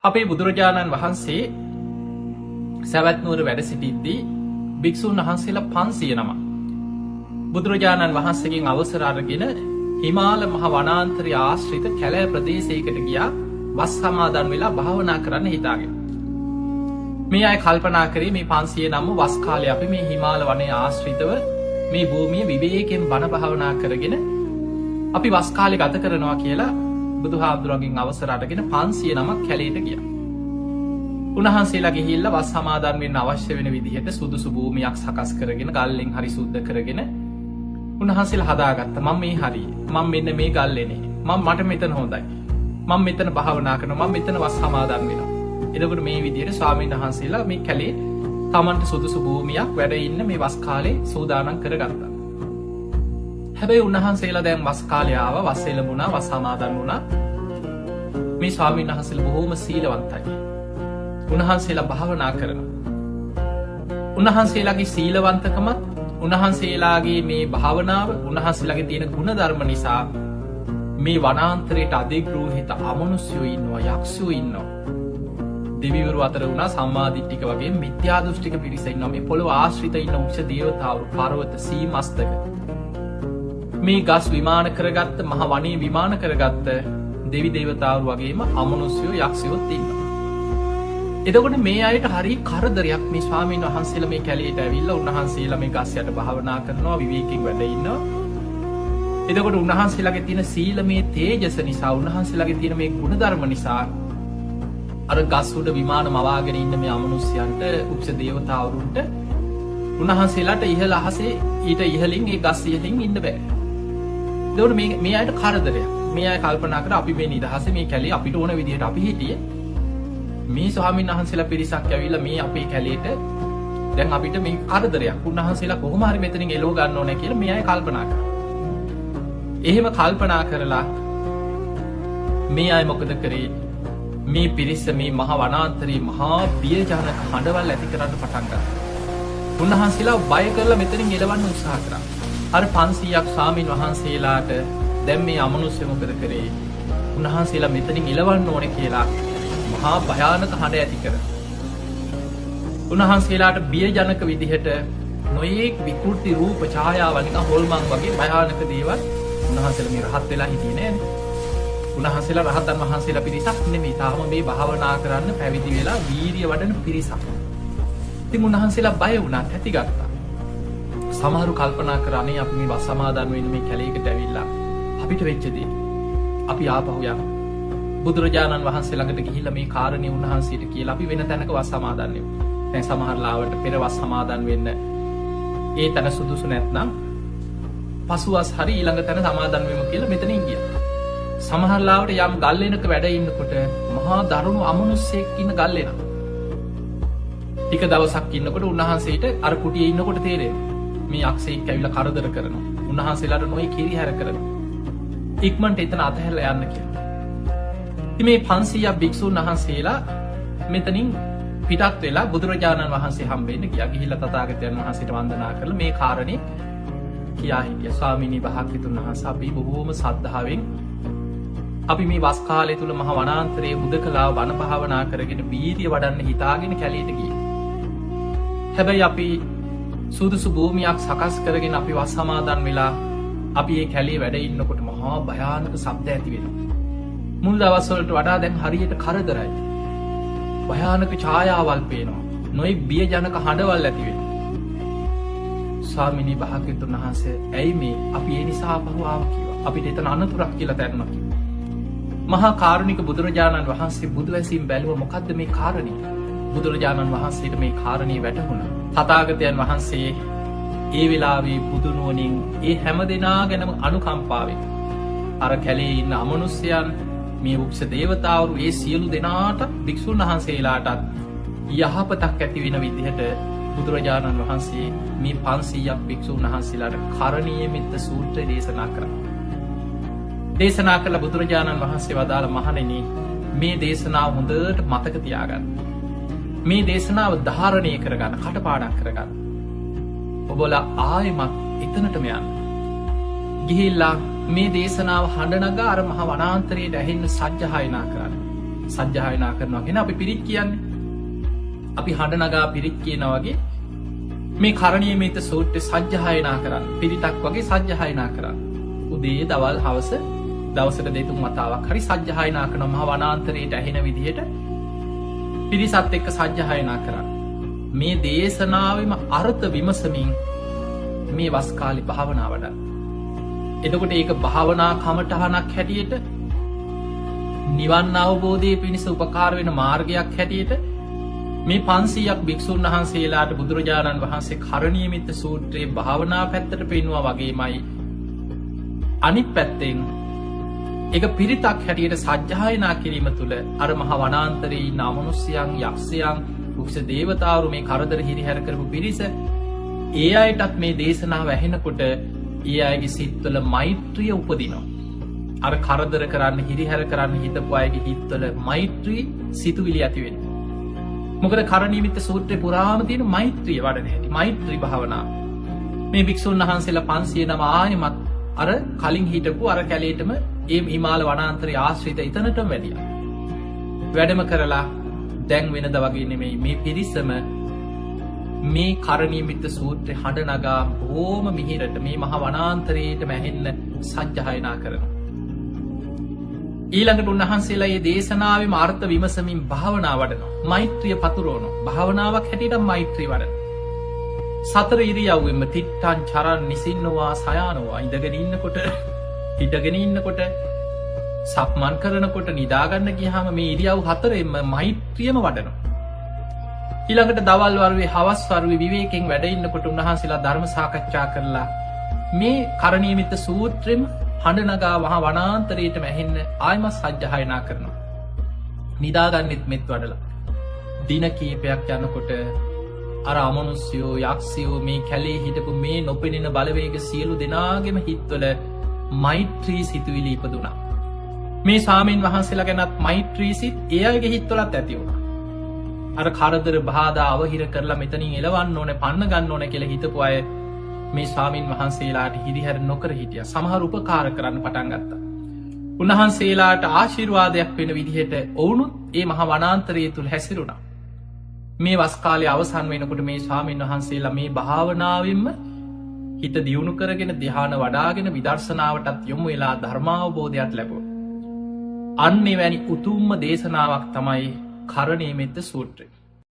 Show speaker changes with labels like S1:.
S1: අපේ බුදුරජාණන් වහන්සේ සැවැත් නුවර වැඩ සිටිද්දී භික්ෂූන් වහන්සේලා 500 නමක් බුදුරජාණන් වහන්සේගෙන් අවසර අරගෙන හිමාල මහ වනාන්තරය ආශ්‍රිත කැලෑ ප්‍රදේශයකට ගියා වස් සමාදන් වෙලා භාවනා කරන්න හිතාගෙන. මේ අය කල්පනා කරේ මේ 500 නම වස් කාලේ අපි මේ හිමාල වනයේ ආශ්‍රිතව මේ භූමිය විවේකයෙන් බණ භාවනා කරගෙන අපි වස් කාලේ ගත කරනවා කියලා බුදුහාමුදුරන්ගෙන් අවසර අරගෙන 500 නමක් කැලේට ගියා. උන්වහන්සේලා ගිහිල්ලා වස් සමාදන් වෙන්න අවශ්‍ය වෙන විදිහට සුදුසු භූමියක් සකස් කරගෙන ගල්ලෙන් හරි සුද්ධ කරගෙන උන්වහන්සේලා හදාගත්තා. මම මේ හරිය, මම මෙන්න මේ ගල්ලෙනේ, මම මට මෙතන හොඳයි, මම මෙතන භාවනා කරනවා, මම මෙතන වස් සමාදන් වෙනවා. එතකොට මේ විදිහට ස්වාමීන් වහන්සේලා මේ කැලේ තමන්ට සුදුසු භූමියක් වැඩ ඉන්න මේ වස් කාලේ සූදානම් කරගත්තා. හැබැයි උන්වහන්සේලා දැන් වස් කාලේ ආවා, වස් එළඹුණා, වස් සමාදන් වුණා. මේ ස්වාමීන් වහන්සේලා බොහෝම සීලවන්තයි. උන්වහන්සේලා භාවනා කරනවා. උන්වහන්සේලාගේ සීලවන්තකමත් උන්වහන්සේලාගේ මේ භාවනාව, උන්වහන්සේලාගේ තියෙන ගුණධර්ම නිසා මේ වනාන්තරයට අධිග්‍රෝහිත අමනුෂ්‍යයෝ ඉන්නවා, යක්ෂයෝ ඉන්නවා. දෙවිවරු අතර වුණා සම්මාදිට්ඨික වගේ මිත්‍යා දෘෂ්ටික පිරිස ඉන්නවා. මේ පොළොව ආශ්‍රිත ඉන්න උච්ච දේවතාවරු, පර්වත, සීමස්තක, මේ ගස් විමාන කරගත්ත, මහ වනයේ විමාන කරගත්ත දෙවි දේවතාවරු වගේම අමනුෂ්‍යයෝ, යක්ෂයෝත් ඉන්නවා. එතකොට මේ අයට හරි කරදරයක් මේ ස්වාමීන් වහන්සේලා මේ කැලේට ඇවිල්ලා උන්වහන්සේලා මේ ගස් යට භාවනා කරනවා, විවේකයෙන් වැඩ ඉන්නවා. එතකොට උන්වහන්සේලාගේ තියෙන සීලමේ තේජස නිසා, උන්වහන්සේලාගේ තියෙන මේ ගුණධර්ම නිසා අර ගස් උඩ විමාන මවාගෙන ඉන්න මේ අමනුෂ්‍යයන්ට, උක්ෂ දේවතාවරුන්ට උන්වහන්සේලාට ඉහළ අහසේ ඊට ඉහළින් ඒ ගස් ඉහළින් ඉන්න බෑ. එතකොට මේ අයට කරදරයක්. මේ අය කල්පනා කරා අපි මේ නිදහසේ මේ කැලේ අපිට ඕන විදිහට අපි හිටියේ. මේ ස්වාමීන් වහන්සේලා පිරිසක් ඇවිල්ලා මේ අපේ කැලේට දැන් අපිට මේ කරදරයක්. උන්වහන්සේලා කොහොම හරි මෙතනින් එලව ගන්න ඕනේ කියලා මේ අය කල්පනා කරා. එහෙම කල්පනා කරලා මේ අය මොකද කරේ? මේ පිරිස මේ මහ වනාන්තරයේ මහා බියජනක හඬවල් ඇති කරන්න පටන් ගත්තා. උන්වහන්සේලා බය කරලා මෙතනින් එලවන්න උත්සාහ කරා. අර 500ක් ස්වාමීන් වහන්සේලාට දැන් මේ අමනුෂ්‍ය මොකද කරේ? උන්වහන්සේලා මෙතනින් එලවන්න ඕනේ කියලා මහා භයානක හඬ ඇති කරා. උන්වහන්සේලාට බියජනක විදිහට නොයේක් විකෘති රූප ඡායාවල් නිකන් හොල්මන් වගේ භයානක දේවල් උන්වහන්සේලා මේ රහත් වෙලා හිටියේ නෑනේ. උන්වහන්සේලා රහතන් වහන්සේලා පිරිසක් නෙමෙයි. තාම මේ භාවනා කරන්න පැවිදි වෙලා වීරිය වඩන පිරිසක්. ඉතින් උන්වහන්සේලා බය වුණා, තැතිගත්තා. සමහරු කල්පනා කරා අනේ අපි මේ වස් සමාදන් වෙන්න මේ කැලේකට ඇවිල්ලා අපිට වෙච්ච දේ අපි ආපහු යමු. බුදුරජාණන් වහන්සේ ළඟට ගිහිල්ලා මේ කාරණේ උන්වහන්සේට කියලා අපි වෙන තැනක වස් සමාදන් වෙමු. දැන් සමහර ලාවට පෙර වස් සමාදන් වෙන්න ඒ තැන සුදුසු නැත්නම් පසුවස් හරි ඊළඟ තැන සමාදන් වෙමු කියලා මෙතනින් ගියා. සමහර ලාවට යම් ගල් වෙනක වැඩ ඉන්නකොට මහා දරුණු අමනුෂ්‍යයෙක් ඉන්න ගල් වෙනවා. ටික දවසක් ඉන්නකොට උන්වහන්සේට අර කුටියේ ඉන්නකොට තේරෙනවා මේ යක්ෂයෙක් ඇවිල්ලා කරදර කරනවා. උන්වහන්සේලාට නොයි කිරිහැර කරනවා. ඉක්මනට එතන අතහැරලා යන්න කියලා. ඉතින් මේ 500ක් භික්ෂුන් වහන්සේලා මෙතනින් පිටත් වෙලා බුදුරජාණන් වහන්සේ හම්බෙන්න ගියා. ගිහිල්ලා තථාගතයන් වහන්සේට වන්දනා කරලා මේ කාරණේ කියා හිටියා. ස්වාමීනි භාග්‍යතුන් වහන්සේ, අපි බොහෝම සද්ධාවෙන් අපි මේ වස් කාලය තුල මහ වනාන්තරයේ හුදකලාව බණ භාවනා කරගෙන වීරිය වඩන්න හිතාගෙන කැලේට ගියේ. හැබැයි අපි සුදුසු භූමියක් සකස් කරගෙන අපි වස් සමාදන් වෙලා අපි මේ කැලේ වැඩ ඉන්නකොට මහා භයානක ශබ්ද ඇති වෙනවා. මුල් දවස් වලට වඩා දැන් හරියට කරදරයි. භයානක ඡායාවල් පේනවා. නොයෙක් බියජනක හඬවල් ඇති වෙනවා. ස්වාමිනී භාග්‍යතුන් වහන්සේ, ඇයි මේ අපි ඒ නිසා ආපහු ආවා කිව්වා. අපිට එතන අනතුරක් කියලා තැනුණා කිව්වා. මහා කාරුණික බුදුරජාණන් වහන්සේ බුදු ඇසින් බැලුව මොකද්ද මේ කාරණේ? බුදුරජාණන් වහන්සේට මේ කාරණේ වැටහුණා. තථාගතයන් වහන්සේ ඒ වෙලාවේ බුදු නුවණින් ඒ හැම දෙනා ගැනම අනුකම්පාවෙන් අර කැලේ ඉන්න අමනුෂ්‍යයන්, මේ වෘක්ෂ දේවතාවරු, ඒ සියලු දෙනාට භික්ෂුන් වහන්සේලාටත් යහපතක් ඇති වෙන විදිහට බුදුරජාණන් වහන්සේ මේ 500ක් භික්ෂුන් වහන්සේලාට කරණීය මෙත්ත සූත්‍රය දේශනා කරා. දේශනා කළ බුදුරජාණන් වහන්සේ වදාළ, මහණෙනි, මේ දේශනාව හොඳට මතක තියාගන්න. මේ දේශනාව ධාරණය කරගන්න, කටපාඩම් කරගන්න. ඔබලා ආයෙමත් එතනටම යන්න. ගිහිල්ලා මේ දේශනාව හඬ නගා අර මහ වනාන්තරයට ඇහෙන්න සජ්ජායනා කරන්න. සජ්ජායනා කරනවා කියන අපි පිරිත් කියන්නේ. අපි හඬ නගා පිරිත් කියනා වගේ මේ කරණීය මෙත්ත සූත්‍රය සජ්ජායනා කරන්න. පිරිතක් වගේ සජ්ජායනා කරන්න. උදේ දවල් හවස දවසට දෙතුන් වතාවක් හරි සජ්ජායනා කරනවා. මහ වනාන්තරයට ඇහෙන විදිහට පිරිසත් එක්ක සජ්ජායනා කරන්න. මේ දේශනාවෙම අර්ථ විමසමින් මේ වස් කාලේ භාවනා වඩන්න. එතකොට ඒක භාවනා කමටහනක් හැටියට නිවන් අවබෝධයේ පිණිස උපකාර වෙන මාර්ගයක් හැටියට මේ 500ක් භික්ෂුන් වහන්සේලාට බුදුරජාණන් වහන්සේ කරණීය මෙත්ත සූත්‍රයේ භාවනා පැත්තට පෙන්වුවා වගේමයි අනිත් පැත්තෙන් ඒක පිරිතක් හැටියට සජ්ජායනා කිරීම තුළ අර මහ වනාන්තරයේ ඉන්න අමනුෂ්‍යයන්, යක්ෂයන්, වෘක්ෂ දේවතාවරු මේ කරදර හිරිහැර කරපු පිරිස ඒ අයටත් මේ දේශනාව ඇහෙනකොට ඒ අයගේ සිත්වල මෛත්‍රිය උපදිනවා. අර කරදර කරන්න හිරිහැර කරන්න හිතපු අයගේ හිත්වල මෛත්‍රී සිතුවිලි ඇති වෙනවා. මොකද කරණීය මෙත්ත සූත්‍රේ පුරාම තියෙන මෛත්‍රිය වඩන හැටි, මෛත්‍රී භාවනාව. මේ භික්ෂුන් වහන්සේලා 500 නම ආයෙමත් අර කලින් හිටපු අර කැලේටම ඒ හිමාල වනාන්තරයේ ආශ්‍රිත එතනටම වැඩියා. වැඩම කරලා දැන් වෙනද වගේ නෙමෙයි මේ පිරිසම මේ කරණීය මෙත්ත සූත්‍රේ හඬ නගා බොහොම මිහිරට මේ මහ වනාන්තරයේටම ඇහෙන්න සජ්ජායනා කරනවා. ඊළඟට උන්වහන්සේලා මේ දේශනාවෙම අර්ථ විමසමින් භාවනා වඩනවා. මෛත්‍රිය පතුරවනවා. භාවනාවක් හැටියට මෛත්‍රිය වඩනවා. සතර ඉරියව්වෙම තිට්ඨං චරන් නිසින්නවා සයානවා ඉඳගෙන ඉන්නකොට හිටගෙන ඉන්නකොට සක්මන් කරනකොට නිදාගන්න ගියාම මේ ඉරියව් හතරෙන්ම මෛත්‍රියම වඩනවා. ඊළඟට දවල් වරුවේ හවස් වරුවේ විවේකයෙන් වැඩ ඉන්නකොට උන්වහන්සේලා ධර්ම සාකච්ඡා කරලා මේ කරණීය මෙත්ත සූත්‍රෙම හඬ නගා වහ වනාන්තරයටම ඇහෙන්න ආයමත් සජ්ජායනා කරනවා. නිදාගන්නෙත් මෙත් වඩලා. දින කීපයක් යනකොට අර අමනුෂ්‍යයෝ යක්ෂයෝ මේ කැලේ හිටපු මේ නොපෙනෙන බලවේග සියලු දෙනාගේම හිත්වල මෛත්‍රී සිතුවිලි ඉපදුනා. මේ ස්වාමීන් වහන්සේලා ගැනත් මෛත්‍රී සිත් ඒ අයගේ හිත්වලත් ඇති වුණා. අර කරදර බාධා අවහිර කරලා මෙතනින් එලවන්න ඕනේ, පන්න ගන්න ඕනේ කියලා හිතපු අය මේ ස්වාමීන් වහන්සේලාට හිරිහැර නොකර හිටියා. සමහර උපකාර කරන්න පටන් ගත්තා. උන්වහන්සේලාට ආශිර්වාදයක් වෙන විදිහට ඔවුනුත් ඒ මහ වනාන්තරය තුල හැසිරුණා. මේ වස් කාලය අවසන් වෙනකොට මේ ස්වාමීන් වහන්සේලා මේ භාවනාවෙන්ම හිත දියුණු කරගෙන ධ්‍යාන වඩාගෙන විදර්ශනාවටත් යොමු වෙලා ධර්මාවබෝධයත් ලැබුවා. අන්න එවැනි උතුම්ම දේශනාවක් තමයි කරණීය මෙත්ත සූත්‍රය.